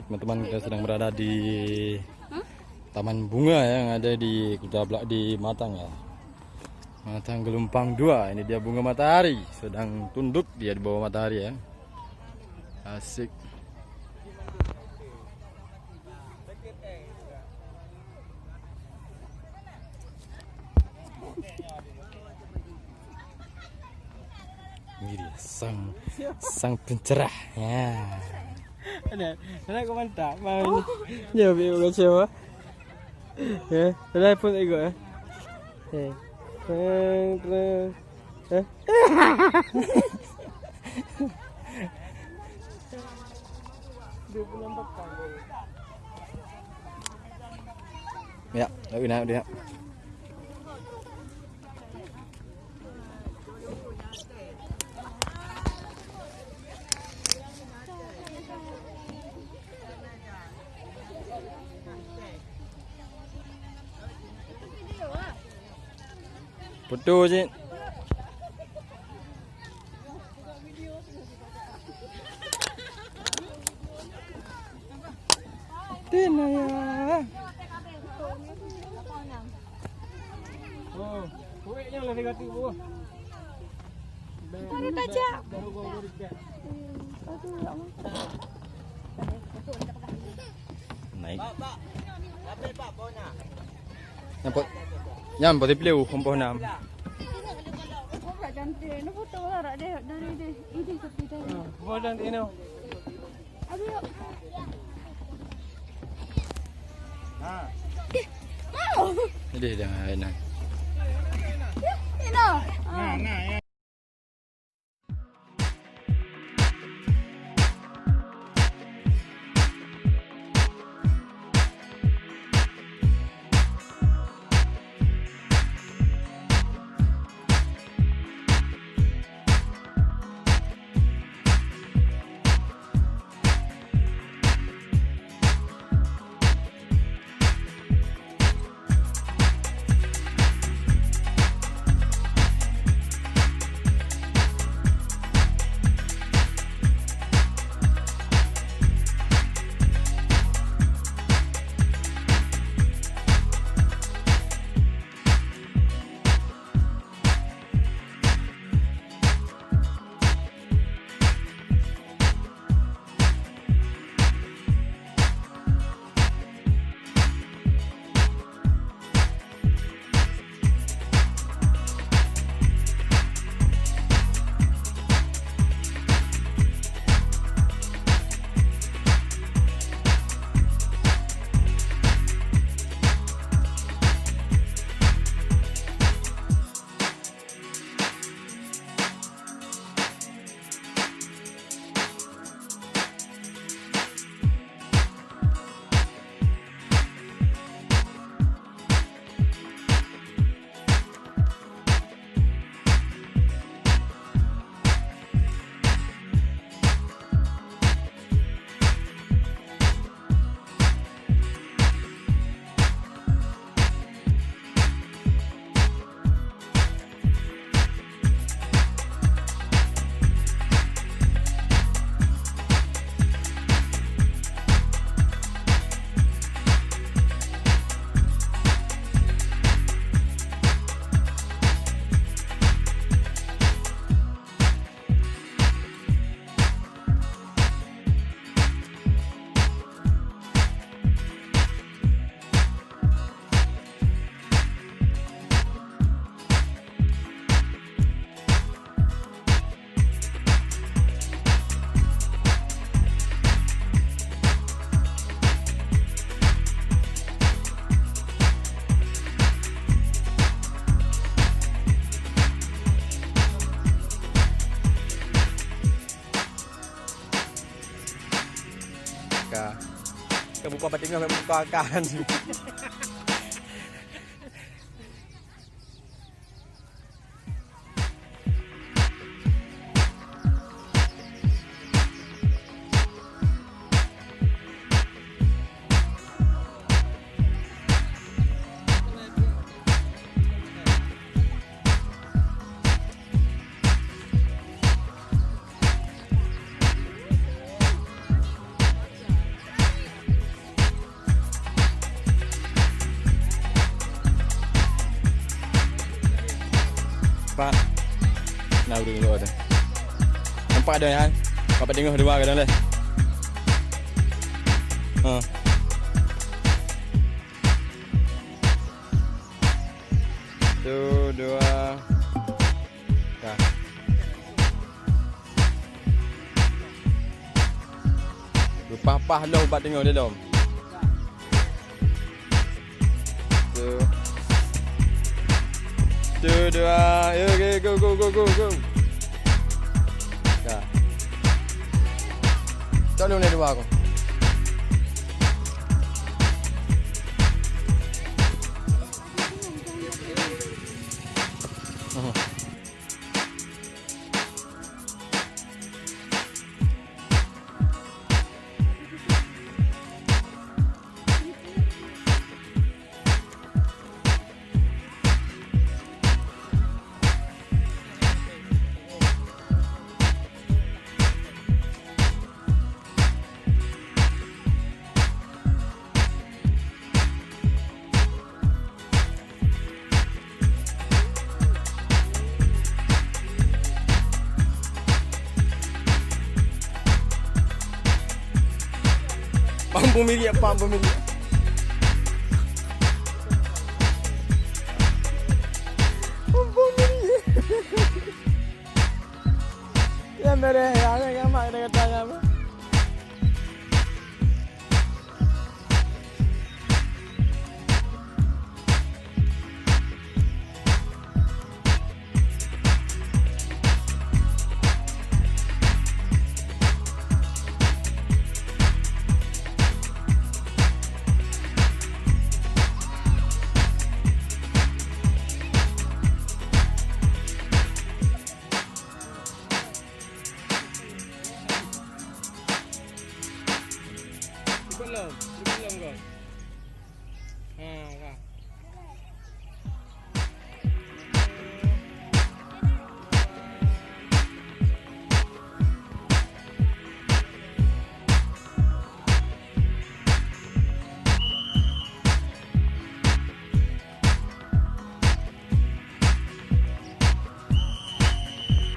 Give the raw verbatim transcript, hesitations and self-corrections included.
Teman-teman, kita sedang berada di Taman Bunga yang ada di Kuta Bela-, di Matang, ya. Matang Gelumpang dua. Ini dia bunga matahari, sedang tunduk dia di bawah matahari, ya. Asik. Ini dia sang, sang pencerah. Ya. Ada, ada kau mantap. Mau ni. Dia ambil bukan siapa? Ya, ada pun ego, ya. Eh. Terang, terang. Eh? Ya, tak kena dia. Foto cit. Tin ayah. Oh, kuek nyan lah diganti buah. Baru tajak. Baru gua berikan. Naik. Nampak. Nyam pati pliu, empoh nam. Buah dan tino. Aduh, yuk. Jadi jangan. Tino. Ka. Ka buka batin kau buka kan. Nampak dah, ya? Dapat tengok dua kadang deh. Ha. Tu, dua. Dah. Geupaih-paih lom bak teungoh di lom. Tu. Tu, dua. Yo, oke, go, go, go, go, go. Dah. Cok lom lé dua ko. Pam peumilik, pam peumilik. Pam peumilik. Ya, mere, ya, ya, mak, kata-kata, ya, mak. Ikut lom, ikut lom kau.